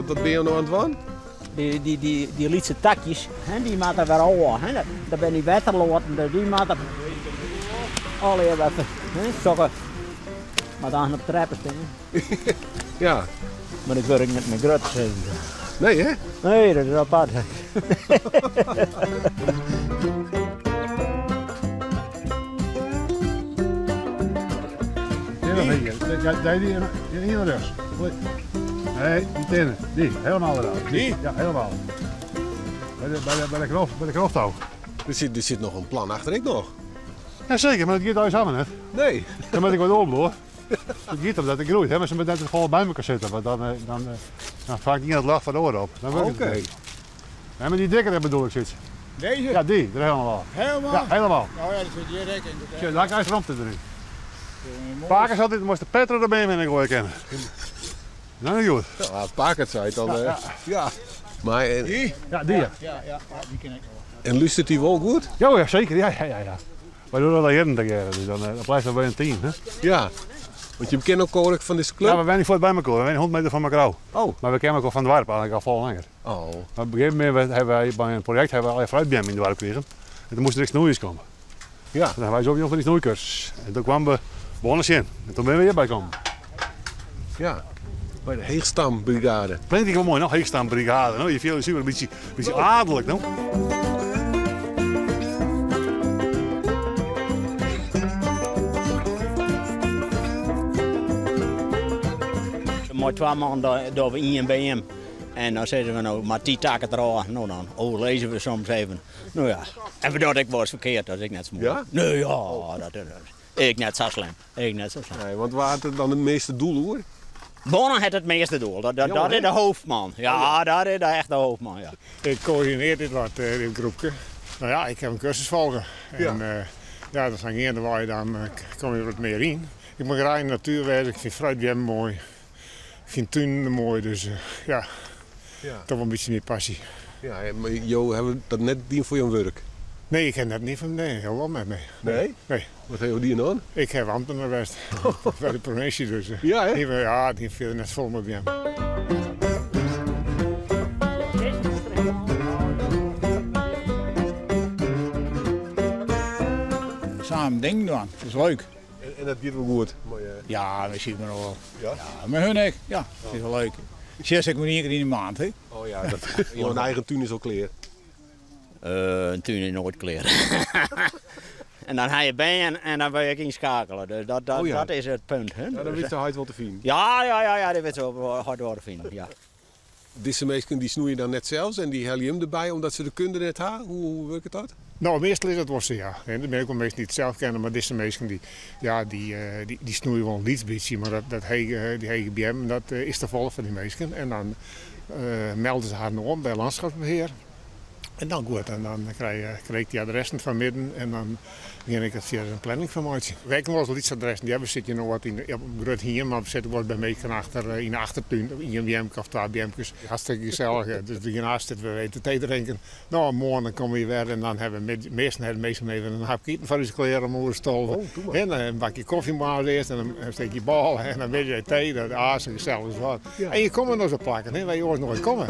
Wat, wat binne jo no oan it dwaan? Dy, dy, dy, dy lytse takjes, hè, dy moatte wer ôf. Hè. Dat binne dy wetterloaten, dus dy moatte allegear wer, hè, sokke moat aanst op treppen stean. Ja. Mar ik wurd ek net mear grut, sizze se. Nee, hè? Nee, dat is apart. Die, die, die rechts. Nee, die tinnen. Die, helemaal eraf. Die? Ja, helemaal. Bij de, bij de, bij de, krocht, bij de krocht ook. Er zit nog een plan achter ik nog. Jazeker, maar dat gaat al samen net. Nee. Dan moet ik wat opbloeien. Het gaat omdat het groeit, hè? Maar ze moeten net gewoon bij elkaar zitten. Want dan, dan, dan vangt iemand het lach van de oren op. Dan Oké. Okay. Nee, maar die dikkere bedoel ik zoiets. Deze? Ja, die, er helemaal. Helemaal? Ja, helemaal. Oh ja, dat zit hier ook in. Tja, daar krijg je ruimte erin. Paak is altijd, moest de petrol erbij in gooien kennen. Nou, goed. Ja, als Paak het zei, dan... Ja, ja. ja. Maar, en, Die? Ja, die ja. Ja, die ken ik wel. En luistert die wel goed? Ja, ja, zeker. Ja, ja, ja, ja. Wij doen dat al jaren tegen, dus dan, dan blijft dat bij een team. Hè? Ja. Want je kent ook ook van deze club? Ja, we zijn niet voort bij elkaar. We zijn 100 meter van elkaar. Oh. Maar we kennen elkaar van het dorp eigenlijk al veel langer. Oh. Maar op een gegeven moment hebben wij bij een project hebben we allerlei fruitbemen in het dorp gekregen. En toen moesten er snoeiers komen. Ja. Toen hebben wij zo van die snoeicursus. En toen kwamen we begonnen in. En toen ben we hierbij gekomen. Ja. Bij de Heegstambrigade. Klinkt ik wel mooi, nog Heegstambrigade. No? Je voelt je super een beetje adellijk, no? Maar twee maanden door we in BM. En dan zeiden we nou, maar die takken eraf. Nou dan overlezen we soms even. Nou ja, en we dat ik was verkeerd, dat is ik net zo mooi. Ja? Nee, ja, dat is ik net zo slim. Ik net zo slim. Nee, want waar had het dan het meeste doel hoor? Bonne heeft het meeste doel, dat, dat, Jammer, dat is hè? de hoofdman. Ja, dat is de echte hoofdman, ja. Ik coördineer dit wat, dit groepje. Nou ja, ik heb een cursus volgen. En ja, ja dan zijn eerder waar je dan kom je wat meer in. Ik moet graag in de natuur werken, ik vind fruitjam mooi. Ik vind tuinen mooi, dus ja, Ja. toch wel een beetje meer passie. Ja, maar Jo, hebben we dat net dien voor jouw werk? Nee, ik heb dat niet van, nee, heel wel met mij. Nee? Nee. Wat heb je die dan? Ik heb ambtenaar geweest bij de provincie, dus. Ja, hè? Die, ja, die viel net vol met hem. Samen ding doen, dat is leuk. En dat gaat wel goed? Maar, Ja, dat ziet me nog wel. Ja? Ja, met hun ik. Ja, dat is wel leuk. Zes ik maar één keer in de maand, hè? Oh ja, dat, jouw eigen tuin is al klaar. Een tuin is nooit klaar. En dan ga je bij en dan wil ik inschakelen. Dus dat, Oh ja. dat is het punt. Hè? Ja, dan Dus, weet ze hard wel te vinden. Ja, dat weet ze wel hard worden vinden. Ja. Deze mensen die snoeien dan net zelfs en die helium erbij omdat ze de kunde net hebben. Hoe werkt dat? Nou, meestal is dat wel zo, ja. En dat ben ik wel meestal niet zelf kennen, maar deze mensen die, ja, die snoeien wel een liet beetje, maar dat hege, die hege BM, dat is de volle van die mensen. En dan melden ze haar nog om bij landschapsbeheer. En dan goed, en dan krijg ik die adressen van midden en dan begin ik het via een planning van maken. Wij kunnen wel eens iets adressen, ja, we zitten nog wat in, op een groot hier, maar we zitten wat bij mij achter, in de achtertuin, in een BMK of twee BMK's. Hartstikke gezellig, hè. Dus we gaan hartstikke, we weten thee drinken. Nou, morgen dan komen we weer en dan hebben we meestal hebben we meestal even een hapje eten van onze kleren om de stolven. Oh, doe maar. En dan een bakje koffie maar eerst en een steekje bal en dan weet je thee, dat is gezellig wat. Ja. En je komt er nog zo plakken, hè, waar je ooit nooit komen.